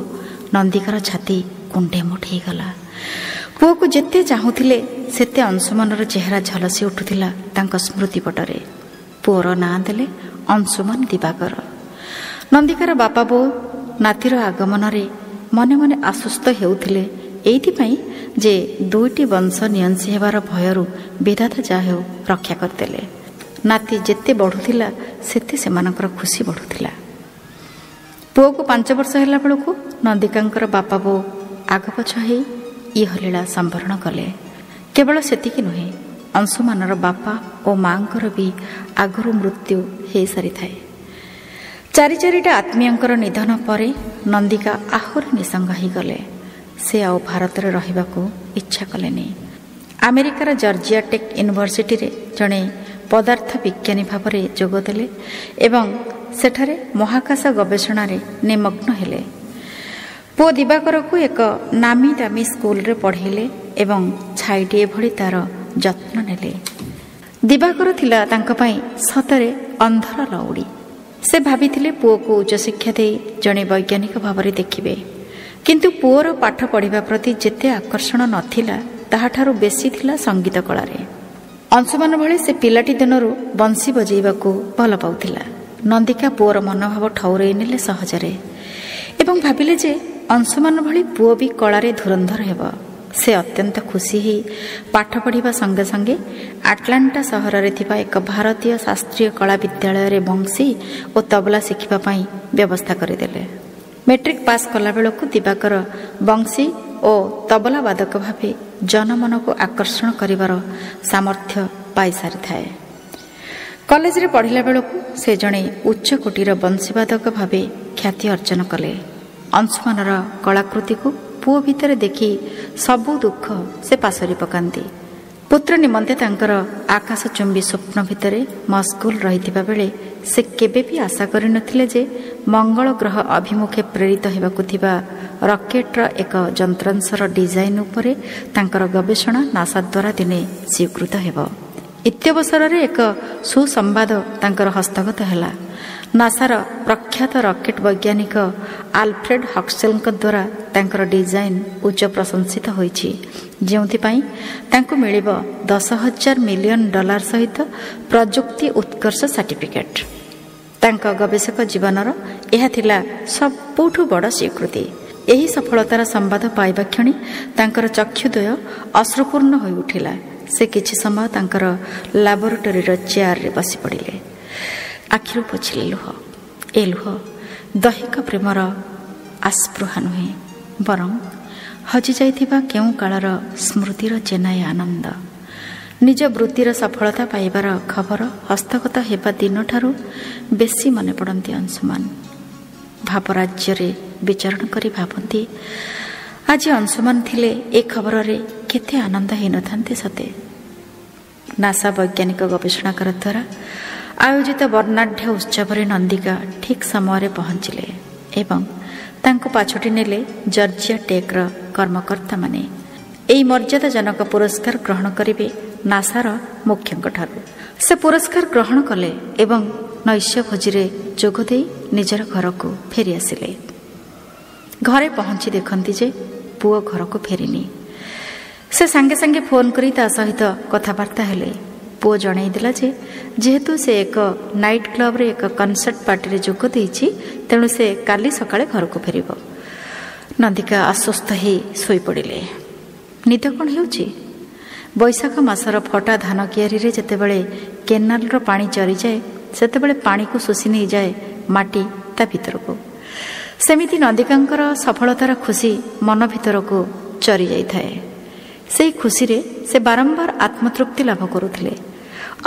ନନ୍ଦିକାର ଛାତି କୁଣ୍ଡେ ମୋଟ ହେଇଗଲା। ପୁଅକୁ ଯେତେ ଚାହୁଁଥିଲେ ସେତେ ଅଂଶୁମାନର ଚେହେରା ଝଲସି ଉଠୁଥିଲା ତାଙ୍କ ସ୍ମୃତିପଟରେ। ପୁଅର ନାଁ ଦେଲେ ଅଂଶୁମାନ ଦିବାକର। ନନ୍ଦିକାର ବାପା ବୋଉ ନାତିର ଆଗମନରେ ମନେ ମନେ ଆଶ୍ୱସ୍ତ ହେଉଥିଲେ ଏଇଥିପାଇଁ ଯେ ଦୁଇଟି ବଂଶ ନିଅଂଶୀ ହେବାର ଭୟରୁ ବିଧାତା ଯାହା ହେଉ ରକ୍ଷା କରିଦେଲେ। ନାତି ଯେତେ ବଢ଼ୁଥିଲା ସେତେ ସେମାନଙ୍କର ଖୁସି ବଢ଼ୁଥିଲା। ପୁଅକୁ 5 ବର୍ଷ ହେଲା ବେଳକୁ ନନ୍ଦିକାଙ୍କର ବାପା ବୋଉ ଆଗପଛ ହେଇ ଇହଲୀଳା ସମ୍ବରଣ କଲେ। କେବଳ ସେତିକି ନୁହେଁ, ଅଂଶୁମାନର ବାପା ଓ ମାଆଙ୍କର ବି ଆଗରୁ ମୃତ୍ୟୁ ହୋଇସାରିଥାଏ। 4 ଚାରିଟା ଆତ୍ମୀୟଙ୍କର ନିଧନ ପରେ ନନ୍ଦିକା ଆହୁରି ନିଃସଙ୍ଗ ହୋଇଗଲେ। ସେ ଆଉ ଭାରତରେ ରହିବାକୁ ଇଚ୍ଛା କଲେନି। ଆମେରିକାର ଜର୍ଜିଆ ଟେକ୍ ୟୁନିଭର୍ସିଟିରେ ଜଣେ ପଦାର୍ଥ ବିଜ୍ଞାନୀ ଭାବରେ ଯୋଗଦେଲେ ଏବଂ ସେଠାରେ ମହାକାଶ ଗବେଷଣାରେ ନିମଗ୍ନ ହେଲେ। ପୁଅ ଦିବାକରକୁ ଏକ ନାମୀ ଦାମୀ ସ୍କୁଲରେ ପଢ଼େଇଲେ ଏବଂ ଛାଇଟିଏ ଭଳି ତାର ଯତ୍ନ ନେଲେ। ଦିବାକର ଥିଲା ତାଙ୍କ ପାଇଁ ସତରେ ଅନ୍ଧର ଲଉଡ଼ି। ସେ ଭାବିଥିଲେ ପୁଅକୁ ଉଚ୍ଚଶିକ୍ଷା ଦେଇ ଜଣେ ବୈଜ୍ଞାନିକ ଭାବରେ ଦେଖିବେ। କିନ୍ତୁ ପୁଅର ପାଠ ପଢ଼ିବା ପ୍ରତି ଯେତେ ଆକର୍ଷଣ ନଥିଲା, ତାହାଠାରୁ ବେଶୀ ଥିଲା ସଙ୍ଗୀତ କଳାରେ। ଅଂଶୁମାନ ଭଳି ସେ ପିଲାଟି ଦିନରୁ ବଂଶୀ ବଜେଇବାକୁ ଭଲ ପାଉଥିଲା। ନନ୍ଦିକା ପୁଅର ମନୋଭାବ ଠଉରେଇ ନେଲେ ସହଜରେ ଏବଂ ଭାବିଲେ ଯେ ଅଂଶୁମାନ ଭଳି ପୁଅ ବି କଳାରେ ଧୁରନ୍ଧର ହେବ। ସେ ଅତ୍ୟନ୍ତ ଖୁସି ହେଇ ପାଠ ପଢ଼ିବା ସଙ୍ଗେ ସଙ୍ଗେ ଆଟଲାଣ୍ଟା ସହରରେ ଥିବା ଏକ ଭାରତୀୟ ଶାସ୍ତ୍ରୀୟ କଳା ବିଦ୍ୟାଳୟରେ ବଂଶୀ ଓ ତବଲା ଶିଖିବା ପାଇଁ ବ୍ୟବସ୍ଥା କରିଦେଲେ। ମେଟ୍ରିକ୍ ପାସ୍ କଲାବେଳକୁ ଦିବାକର ବଂଶୀ ଓ ତବଲା ବାଦକ ଭାବେ ଜନମନକୁ ଆକର୍ଷଣ କରିବାର ସାମର୍ଥ୍ୟ ପାଇସାରିଥାଏ। କଲେଜରେ ପଢ଼ିଲା ବେଳକୁ ସେ ଜଣେ ଉଚ୍ଚକୋଟୀର ବଂଶୀବାଦକ ଭାବେ ଖ୍ୟାତି ଅର୍ଜନ କଲେ। ଅଂଶୁମାନର କଳାକୃତିକୁ ପୁଅ ଭିତରେ ଦେଖି ସବୁ ଦୁଃଖ ସେ ପାଶୋରି ପକାନ୍ତି। ପୁତ୍ର ନିମନ୍ତେ ତାଙ୍କର ଆକାଶଚୁମ୍ବୀ ସ୍ୱପ୍ନ ଭିତରେ ମସଗୁଲ ରହିଥିବା ବେଳେ ସେ କେବେ ବି ଆଶା କରିନଥିଲେ ଯେ ମଙ୍ଗଳ ଗ୍ରହ ଅଭିମୁଖେ ପ୍ରେରିତ ହେବାକୁ ଥିବା ରକେଟ୍ର ଏକ ଯନ୍ତ୍ରାଂଶର ଡିଜାଇନ୍ ଉପରେ ତାଙ୍କର ଗବେଷଣା ନାସା ଦ୍ୱାରା ଦିନେ ସ୍ୱୀକୃତ ହେବ। ଇତ୍ୟବସରରେ ଏକ ସୁସମ୍ବାଦ ତାଙ୍କର ହସ୍ତଗତ ହେଲା। ନାସାର ପ୍ରଖ୍ୟାତ ରକେଟ୍ ବୈଜ୍ଞାନିକ ଆଲଫ୍ରେଡ୍ ହକ୍ସେଲଙ୍କ ଦ୍ୱାରା ତାଙ୍କର ଡିଜାଇନ୍ ଉଚ୍ଚ ପ୍ରଶଂସିତ ହୋଇଛି, ଯେଉଁଥିପାଇଁ ତାଙ୍କୁ ମିଳିବ 10,000 ମିଲିୟନ ଡଲାର ସହିତ ପ୍ରଯୁକ୍ତି ଉତ୍କର୍ଷ ସାର୍ଟିଫିକେଟ୍। ତାଙ୍କ ଗବେଷକ ଜୀବନର ଏହା ଥିଲା ସବୁଠୁ ବଡ଼ ସ୍ୱୀକୃତି। ଏହି ସଫଳତାର ସମ୍ବାଦ ପାଇବା କ୍ଷଣି ତାଙ୍କର ଚକ୍ଷୁଦ୍ୱୟ ଅଶ୍ରୁପୂର୍ଣ୍ଣ ହୋଇଉଠିଲା। ସେ କିଛି ସମୟ ତାଙ୍କର ଲାବୋରେଟୋରୀର ଚେୟାରରେ ବସି ପଡ଼ିଲେ। ଆଖିରୁ ପୋଛିଲେ ଲୁହ। ଏ ଲୁହ ଦୈହିକ ପ୍ରେମର ଆସ୍ପୃହା ନୁହେଁ, ବରଂ ହଜିଯାଇଥିବା କେଉଁ କାଳର ସ୍ମୃତିର ଚେନାଏ ଆନନ୍ଦ। ନିଜ ବୃତ୍ତିର ସଫଳତା ପାଇବାର ଖବର ହସ୍ତଗତ ହେବା ଦିନଠାରୁ ବେଶୀ ମନେ ପଡ଼ନ୍ତି ଅଂଶୁମାନ। ଭାବରାଜ୍ୟରେ ବିଚରଣ କରି ଭାବନ୍ତି, ଆଜି ଅଂଶୁମାନ ଥିଲେ ଏ ଖବରରେ କେତେ ଆନନ୍ଦ ହେଇନଥାନ୍ତେ ସତେ। ନାସା ବୈଜ୍ଞାନିକ ଗବେଷଣାଗାର ଦ୍ୱାରା ଆୟୋଜିତ ବର୍ଣ୍ଣାଢ୍ୟ ଉତ୍ସବରେ ନନ୍ଦିକା ଠିକ୍ ସମୟରେ ପହଞ୍ଚିଲେ ଏବଂ ତାଙ୍କୁ ପାଛୋଟି ନେଲେ ଜର୍ଜିଆ ଟେକ୍ର କର୍ମକର୍ତ୍ତାମାନେ। ଏହି ମର୍ଯ୍ୟାଦାଜନକ ପୁରସ୍କାର ଗ୍ରହଣ କରିବେ ନାସାର ମୁଖ୍ୟଙ୍କଠାରୁ। ସେ ପୁରସ୍କାର ଗ୍ରହଣ କଲେ ଏବଂ ନୈଶ୍ୟ ଭୋଜିରେ ଯୋଗ ଦେଇ ନିଜର ଘରକୁ ଫେରିଆସିଲେ। ଘରେ ପହଞ୍ଚି ଦେଖନ୍ତି ଯେ ପୁଅ ଘରକୁ ଫେରିନି। ସେ ସାଙ୍ଗେ ସାଙ୍ଗେ ଫୋନ୍ କରି ତା ସହିତ କଥାବାର୍ତ୍ତା ହେଲେ। ପୁଅ ଜଣାଇଦେଲା ଯେ ଯେହେତୁ ସେ ଏକ ନାଇଟ୍ କ୍ଲବରେ ଏକ କନସର୍ଟ ପାର୍ଟିରେ ଯୋଗ ଦେଇଛି, ତେଣୁ ସେ କାଲି ସକାଳେ ଘରକୁ ଫେରିବ। ନନ୍ଦିକା ଆଶ୍ୱସ୍ତ ହେଇ ଶୋଇପଡ଼ିଲେ। ନିଦ କ'ଣ ହେଉଛି? ବୈଶାଖ ମାସର ଫଟା ଧାନ କିଆରୀରେ ଯେତେବେଳେ କେନାଲର ପାଣି ଚରିଯାଏ, ସେତେବେଳେ ପାଣିକୁ ଶୋଷି ନେଇଯାଏ ମାଟି ତା ଭିତରକୁ, ସେମିତି ନନ୍ଦିକାଙ୍କର ସଫଳତାର ଖୁସି ମନ ଭିତରକୁ ଚରି ଯାଇଥାଏ। ସେହି ଖୁସିରେ ସେ ବାରମ୍ବାର ଆତ୍ମତୃପ୍ତି ଲାଭ କରୁଥିଲେ।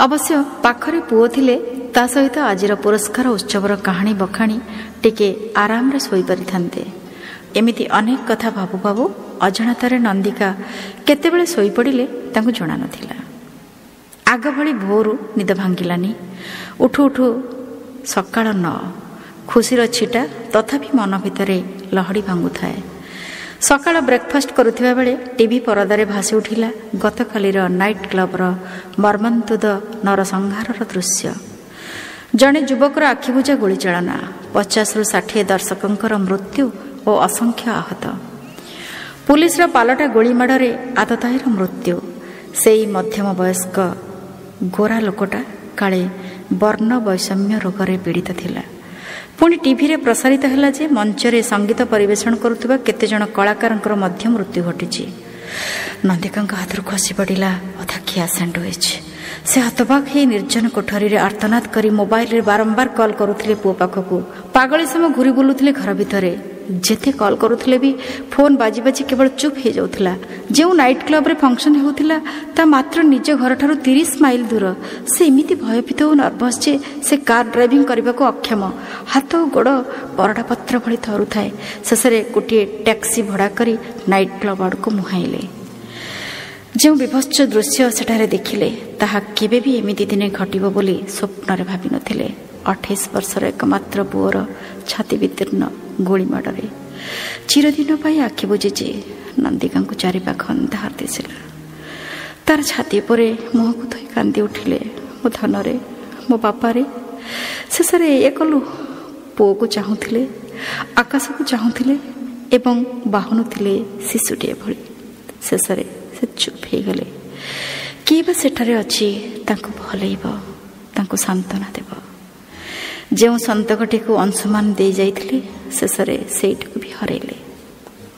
ଅବଶ୍ୟ ପାଖରେ ପୁଅ ଥିଲେ ତା ସହିତ ଆଜିର ପୁରସ୍କାର ଉତ୍ସବର କାହାଣୀ ବଖାଣି ଟିକେ ଆରାମରେ ଶୋଇପାରିଥାନ୍ତେ। ଏମିତି ଅନେକ କଥା ଭାବୁ ଭାବୁ ଅଜାଣତରେ ନନ୍ଦିକା କେତେବେଳେ ଶୋଇପଡ଼ିଲେ ତାଙ୍କୁ ଜଣାନଥିଲା। ଆଗ ଭଳି ଭୋରୁ ନିଦ ଭାଙ୍ଗିଲାନି। ଉଠୁ ଉଠୁ ସକାଳ 9। ଖୁସିର ଛିଟା ତଥାପି ମନ ଭିତରେ ଲହଡ଼ି ଭାଙ୍ଗୁଥାଏ। ସକାଳ ବ୍ରେକଫାଷ୍ଟ କରୁଥିବା ବେଳେ ଟିଭି ପରଦାରେ ଭାସି ଉଠିଲା ଗତକାଲିର ନାଇଟ୍ କ୍ଲବ୍ର ମର୍ମନ୍ତୁଦ ନରସଂହାରର ଦୃଶ୍ୟ। ଜଣେ ଯୁବକର ଆଖିବୁଜା ଗୁଳିଚାଳନା, 50ରୁ 60 ଦର୍ଶକଙ୍କର ମୃତ୍ୟୁ ଓ ଅସଂଖ୍ୟ ଆହତ। ପୁଲିସର ପାଲଟା ଗୁଳିମାଡ଼ରେ ଆତତାୟୀର ମୃତ୍ୟୁ। ସେଇ ମଧ୍ୟମ ବୟସ୍କ ଗୋରା ଲୋକଟା କାଳେ ବର୍ଣ୍ଣ ବୈଷମ୍ୟ ରୋଗରେ ପୀଡ଼ିତ ଥିଲା। ପୁଣି ଟିଭିରେ ପ୍ରସାରିତ ହେଲା ଯେ ମଞ୍ଚରେ ସଙ୍ଗୀତ ପରିବେଷଣ କରୁଥିବା କେତେଜଣ କଳାକାରଙ୍କର ମଧ୍ୟ ମୃତ୍ୟୁ ଘଟିଛି। ନନ୍ଦିକାଙ୍କ ହାତରୁ ଖସି ପଡ଼ିଲା ଅଧାଖିଆ ସ୍ୟାଣ୍ଡୱିଚ୍। ସେ ହତବାକ୍ ହେଇ ନିର୍ଜନ କୋଠରୀରେ ଆର୍ତ୍ତନାଦ କରି ମୋବାଇଲରେ ବାରମ୍ବାର କଲ୍ କରୁଥିଲେ ପୁଅ ପାଖକୁ। ପାଗଳୀ ସମ ଘୁରି ବୁଲୁଥିଲେ ଘର ଭିତରେ। ଯେତେ କଲ୍ କରୁଥିଲେ ବି ଫୋନ୍ ବାଜି ବାଜି କେବଳ ଚୁପ୍ ହେଇଯାଉଥିଲା। ଯେଉଁ ନାଇଟ୍ କ୍ଲବ୍ରେ ଫଙ୍କସନ୍ ହେଉଥିଲା ତା ମାତ୍ର ନିଜ ଘରଠାରୁ 30 ମାଇଲ ଦୂର। ସେ ଏମିତି ଭୟଭୀତ ଓ ନର୍ଭସ୍ ଯେ ସେ କାର୍ ଡ୍ରାଇଭିଂ କରିବାକୁ ଅକ୍ଷମ। ହାତ ଓ ଗୋଡ଼ ପରଡ଼ା ପତ୍ର ଭଳି ଥରୁଥାଏ। ଶେଷରେ ଗୋଟିଏ ଟ୍ୟାକ୍ସି ଭଡ଼ା କରି ନାଇଟ୍ କ୍ଲବ୍ ଆଡ଼କୁ ମୁହାଁଇଲେ। ଯେଉଁ ବିଭତ୍ସ ଦୃଶ୍ୟ ସେଠାରେ ଦେଖିଲେ ତାହା କେବେ ବି ଏମିତି ଦିନେ ଘଟିବ ବୋଲି ସ୍ୱପ୍ନରେ ଭାବିନଥିଲେ। 28 ବର୍ଷର ଏକମାତ୍ର ପୁଅର ଛାତି ବିଦୀର୍ଣ୍ଣ ଗୁଳିମାଡ଼ରେ ଚିରଦିନ ପାଇଁ ଆଖି ବୁଜିଛି। ନନ୍ଦିକାଙ୍କୁ ଚାରିପାଖ ଅନ୍ଧାର ଦିଶିଲା। ତାର ଛାତି ଉପରେ ମୁହଁକୁ ଥୋଇ କାନ୍ଦି ଉଠିଲେ, ମୋ ଧନରେ, ମୋ ବାପାରେ, ଶେଷରେ ଏଇଆ କଲୁ। ପୁଅକୁ ଚାହୁଁଥିଲେ, ଆକାଶକୁ ଚାହୁଁଥିଲେ ଏବଂ ବାହୁନୁଥିଲେ ଶିଶୁଟିଏ ଭଳି। ଶେଷରେ ସେ ଚୁପ୍ ହେଇଗଲେ। କିଏ ବା ସେଠାରେ ଅଛି ତାଙ୍କୁ ଭଲେଇବ, ତାଙ୍କୁ ସାନ୍ତ୍ୱନା ଦେବ? ଯେଉଁ ସନ୍ତକଟିକୁ ଅଂଶୁମାନ ଦେଇ ଯାଇଥିଲେ ଶେଷରେ ସେଇଟିକୁ ବି ହରାଇଲେ।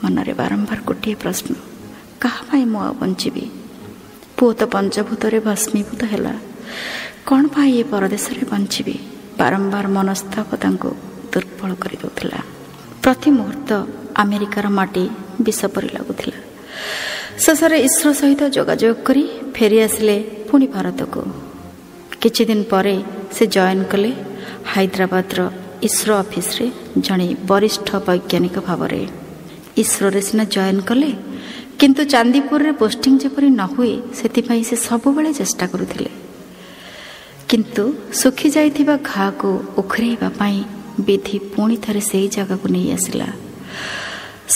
ମନରେ ବାରମ୍ବାର ଗୋଟିଏ ପ୍ରଶ୍ନ, କାହା ପାଇଁ ମୁଁ ଆଉ ବଞ୍ଚିବି? ପୁଅ ତ ପଞ୍ଚଭୂତରେ ଭସ୍ମୀଭୂତ ହେଲା, କ'ଣ ପାଇଁ ଏ ପରଦେଶରେ ବଞ୍ଚିବି? ବାରମ୍ବାର ମନସ୍ତାପ ତାଙ୍କୁ ଦୁର୍ବଳ କରିଦେଉଥିଲା। ପ୍ରତି ମୁହୂର୍ତ୍ତ ଆମେରିକାର ମାଟି ବିଷ ପରି ଲାଗୁଥିଲା। ଶେଷରେ ଇସ୍ରୋ ସହିତ ଯୋଗାଯୋଗ କରି ଫେରିଆସିଲେ ପୁଣି ଭାରତକୁ। କିଛି ଦିନ ପରେ ସେ ଜଏନ୍ କଲେ ହାଇଦ୍ରାବାଦର ଇସ୍ରୋ ଅଫିସରେ ଜଣେ ବରିଷ୍ଠ ବୈଜ୍ଞାନିକ ଭାବରେ। ଇସ୍ରୋରେ ସିନା ଜଏନ୍ କଲେ, କିନ୍ତୁ ଚାନ୍ଦିପୁରରେ ପୋଷ୍ଟିଂ ଯେପରି ନ ହୁଏ ସେଥିପାଇଁ ସେ ସବୁବେଳେ ଚେଷ୍ଟା କରୁଥିଲେ। କିନ୍ତୁ ଶୁଖି ଯାଇଥିବା ଘାକୁ ଉଖରେଇବା ପାଇଁ ବିଧି ପୁଣି ଥରେ ସେଇ ଜାଗାକୁ ନେଇ ଆସିଲା।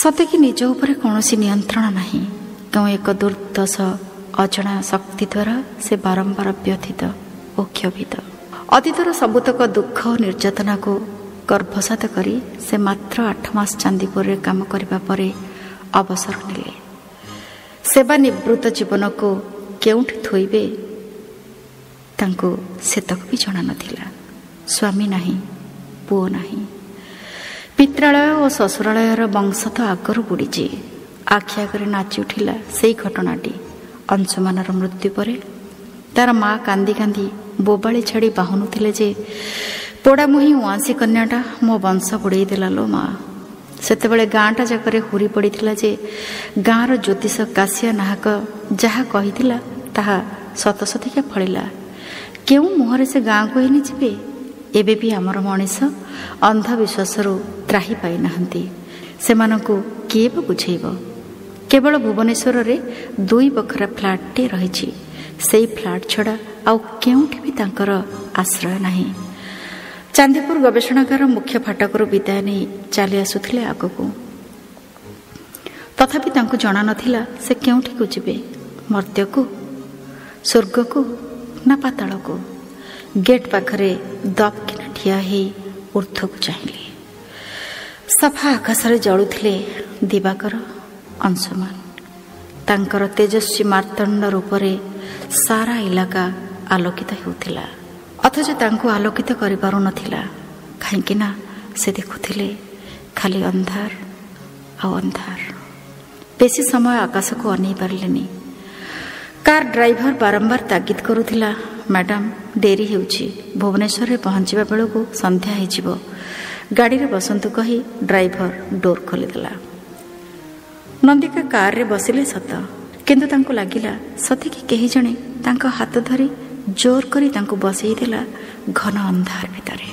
ସତେ କି ନିଜ ଉପରେ କୌଣସି ନିୟନ୍ତ୍ରଣ ନାହିଁ। କେଉଁ ଏକ ଦୁର୍ଦ୍ଦଶ ଅଜଣା ଶକ୍ତି ଦ୍ୱାରା ସେ ବାରମ୍ବାର ବ୍ୟଥିତ ଓ କ୍ଷୋଭିତ। ଅତୀତର ସବୁତକ ଦୁଃଖ ଓ ନିର୍ଯାତନାକୁ ଗର୍ଭସାତ କରି ସେ ମାତ୍ର 8 ମାସ ଚାନ୍ଦିପୁରରେ କାମ କରିବା ପରେ ଅବସର ନେଲେ। ସେବା ନିବୃତ୍ତ ଜୀବନକୁ କେଉଁଠି ଥୋଇବେ ତାଙ୍କୁ ସେତକ ବି ଜଣା ନଥିଲା। ସ୍ୱାମୀ ନାହିଁ, ପୁଅ ନାହିଁ, ପିତ୍ରାଳୟ ଓ ଶ୍ୱଶୁରାଳୟର ବଂଶ ତ ଆଗରୁ ବୁଡ଼ିଛି। ଆଖି ଆଗରେ ନାଚି ଉଠିଲା ସେଇ ଘଟଣାଟି। ଅଂଶୁମାନର ମୃତ୍ୟୁ ପରେ ତାର ମା କାନ୍ଦି କାନ୍ଦି ବୋବାଳି ଛାଡ଼ି ବାହୁନୁଥିଲେ ଯେ ପୋଡ଼ାମୁହିଁ ଉଆଁସି କନ୍ୟାଟା ମୋ ବଂଶ ବୁଡ଼େଇ ଦେଲା ଲୋ ମା। ସେତେବେଳେ ଗାଁଟା ଯାକରେ ହୁରି ପଡ଼ିଥିଲା ଯେ ଗାଁର ଜ୍ୟୋତିଷ କାଶିଆ ନାହକ ଯାହା କହିଥିଲା ତାହା ସତସତିକା ଫଳିଲା। କେଉଁ ମୁହଁରେ ସେ ଗାଁକୁ ଏଇନେ ଯିବେ? ଏବେ ବି ଆମର ମଣିଷ ଅନ୍ଧବିଶ୍ୱାସରୁ ତ୍ରାହି ପାଇନାହାନ୍ତି। ସେମାନଙ୍କୁ କିଏ ବା ବୁଝେଇବ? କେବଳ ଭୁବନେଶ୍ୱରରେ 2 ବଖରା ଫ୍ଲାଟ୍ଟିଏ ରହିଛି। ସେଇ ଫ୍ଲାଟ୍ ଛଡ଼ା ଆଉ କେଉଁଠି ବି ତାଙ୍କର ଆଶ୍ରୟ ନାହିଁ। ଚାନ୍ଦିପୁର ଗବେଷଣାଗାର ମୁଖ୍ୟ ଫାଟକରୁ ବିଦାୟ ନେଇ ଚାଲି ଆସୁଥିଲେ ଆଗକୁ। ତଥାପି ତାଙ୍କୁ ଜଣା ନଥିଲା ସେ କେଉଁଠିକୁ ଯିବେ, ମର୍ତ୍ତ୍ୟକୁ, ସ୍ୱର୍ଗକୁ ନା ପାତାଳକୁ। ଗେଟ୍ ପାଖରେ ଦପକିନା ଠିଆ ହେଇ ଉର୍ଦ୍ଧ୍ୱକୁ ଚାହିଁଲେ। ସଫା ଆକାଶରେ ଜଳୁଥିଲେ ଦିବାକର, ଅଂଶୁମାନ। ତାଙ୍କର ତେଜସ୍ୱୀ ମାର୍ତ୍ତଣ୍ଡ ରୂପରେ ସାରା ଇଲାକା ଆଲୋକିତ ହେଉଥିଲା, ଅଥଚ ତାଙ୍କୁ ଆଲୋକିତ କରିପାରୁନଥିଲା। କାହିଁକି ନା ସେ ଦେଖୁଥିଲେ ଖାଲି ଅନ୍ଧାର ଆଉ ଅନ୍ଧାର। ବେଶୀ ସମୟ ଆକାଶକୁ ଅନେଇ ପାରିଲେନି। କାର୍ ଡ୍ରାଇଭର ବାରମ୍ବାର ତାଗିଦ କରୁଥିଲା, ମ୍ୟାଡାମ୍ ଡେରି ହେଉଛି, ଭୁବନେଶ୍ୱରରେ ପହଞ୍ଚିବା ବେଳକୁ ସନ୍ଧ୍ୟା ହେଇଯିବ, ଗାଡ଼ିରେ ବସନ୍ତୁ କହି ଡ୍ରାଇଭର ଡୋର୍ ଖୋଲିଦେଲା। ନନ୍ଦିକା କାର୍ରେ ବସିଲେ ସତ, କିନ୍ତୁ ତାଙ୍କୁ ଲାଗିଲା ସତେ କି କେହି ଜଣେ ତାଙ୍କ ହାତ ଧରି ଜୋର କରି ତାଙ୍କୁ ବସେଇ ଦେଲା ଘନ ଅନ୍ଧାର ଭିତରେ।